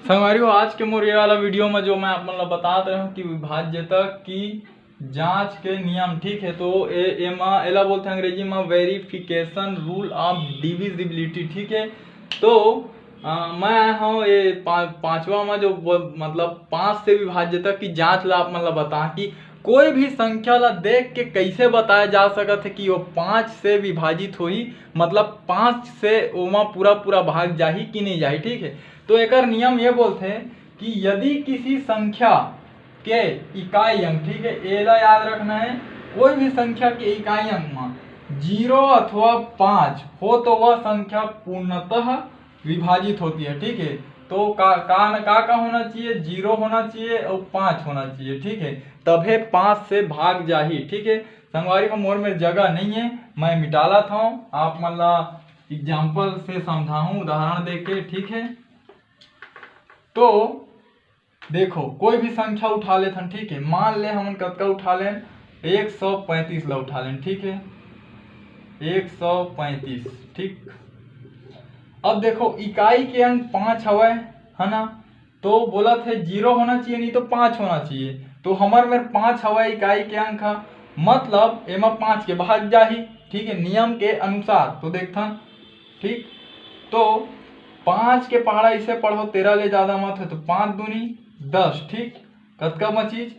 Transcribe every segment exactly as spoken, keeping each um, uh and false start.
संगवारी हो, आज के मोर ये वाला वीडियो में जो मैं आप मन ला बतात रहे हूँ कि विभाज्यता की जांच के नियम, ठीक है, तो ए, एमा, एला बोलते हैं अंग्रेजी में verification rule of divisibility, ठीक है। तो आ, मैं आया हूँ ये पा, पांचवा में जो ब- मतलब पांच से विभाज्यता की जांच ला आप मन ला बता कि कोई भी संख्या ला देख के कैसे बताया जा सकत है कि वो पांच से विभाजित होही, मतलब पांच से ओमा पूरा पूरा भाग जाही कि नहीं जाही, ठीक है। तो एकर नियम ये बोलते हैं कि यदि किसी संख्या के इकाई अंक, ठीक है, एला याद रखना है, कोई भी संख्या के इकाई अंक में जीरो अथवा पाँच हो तो वह संख्या पूर्णतः विभाजित होती है, ठीक है। तो का का न, का का होना चाहिए? जीरो होना चाहिए और पाँच होना चाहिए, ठीक है, तभे पाँच से भाग जाही, ठीक है। संगवारी हो, मोर मेर जगह नहीं है, मैं मिटालत हूँ, आप मन ला एग्जाम्पल से समझाहूँ, उदाहरण देके, ठीक है। तो देखो, कोई भी संख्या उठा लेथन, ठीक है, मान ले हमन कतका उठा लेन, एक सौ पैंतीस ला उठा लेन, ठीक है, एक सौ पैंतीस, ठीक। अब देखो, इकाई के अंक पाँच हवय, है ना, तो बोलत हे जीरो होना चाहिए, नहीं तो पाँच होना चाहिए। तो हमर मेर पाँच हवय इकाई के अंक ह, मतलब एमा पाँच के भाग जाही, ठीक है, नियम के अनुसार। तो देखथन, ठीक, तो पाँच के पहाड़ा इसे पढ़ो, तेरह ले ज्यादा मत हो तो पाँच दूनी दस, ठीक, कतका बचिस?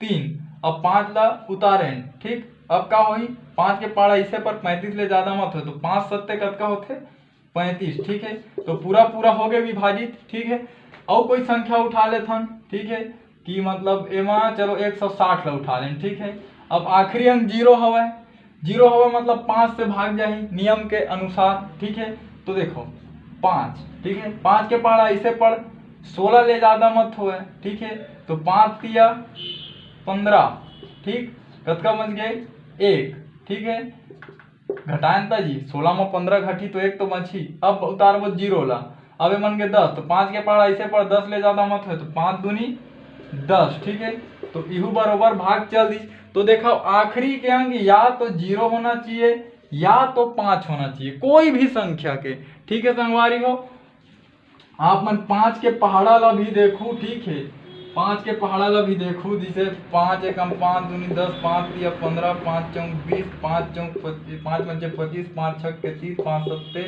तीन। अब पाँच ला उतारेन, ठीक, अब का होही? पाँच के पहाड़ा इसे पर पैंतीस ले ज्यादा मत हो तो पाँच सत्ते कतका होथे? पैंतीस, ठीक है। तो पूरा पूरा हो गए विभाजित, ठीक है। और कोई संख्या उठा लेथन, ठीक है, कि मतलब एमा चलो एक सौ साठ ला उठा लेन, ठीक है। अब आखिरी अंक जीरो हवय, जीरो हवय मतलब पाँच से भाग जाही नियम के अनुसार, ठीक है। तो देखो पाँच, ठीक है, पाँच के पहाड़ा इसे पढ़, सोलह ले ज्यादा मत होए, ठीक है। तो पाँच तिया पंद्रह, ठीक, कतका बच गए? एक, ठीक है। घटाएन त जी, सोलह में पंद्रह घटी तो एक तो बची। अब उतारबो जीरो ला, अब एमन के दस, तो पाँच के पहाड़ा इसे पढ़, दस ले ज्यादा मत होए तो पाँच दूनी दस, ठीक है। तो इहू बरोबर भाग चल दिस। तो देखो आखिरी के अंक या तो जीरो होना चाहिए या तो पाँच होना चाहिए, कोई भी संख्या के, ठीक है संगवारी हो। आप मन पाँच के पहाड़ा ला भी देखू, ठीक है, पाँच के पहाड़ा ला भी देखू, जैसे पाँच एकम पाँच दूनी दस, पाँच तिया पंद्रह, पाँच चौक बीस, पाँच चौक पच्चीस, पाँच पंचे पच्चीस, पाँच छक के तीस, पाँच सत्ते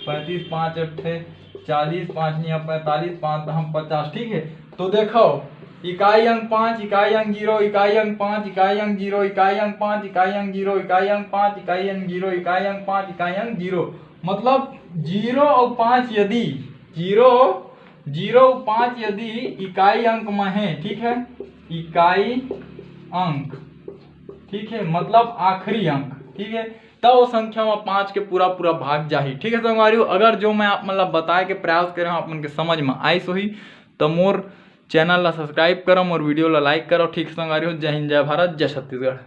पैंतीस, पाँच अट्ठे चालीस, पाँच निया पैंतालीस, पाँच दहम पचास, ठीक है। तो देखो इकाई अंक पाँच, इकाई अंक जीरो, इकाई अंक पाँच, इकाई अंक जीरो, इकाई अंक पाँच, इकाई अंक जीरो, इकाई अंक पाँच, इकाई अंक जीरो, इकाई अंक पाँच, इकाई अंक जीरो, मतलब जीरो और पाँच यदि जीरो, जीरो पाँच यदि इकाई अंक में है, ठीक है, इकाई अंक, ठीक है, मतलब आखिरी अंक, ठीक है, तब वो संख्या में पाँच के पूरा पूरा भाग जाही, ठीक है संगवारी हो। अगर जो मैं आप मन ला बताए के प्रयास करे हूँ आप मन के समझ में आइस होही तो मोर चैनल ला सब्सक्राइब करो, मोर वीडियो ला लाइक करो, ठीक संगवारी हो। जय हिंद, जय भारत, जय छत्तीसगढ़।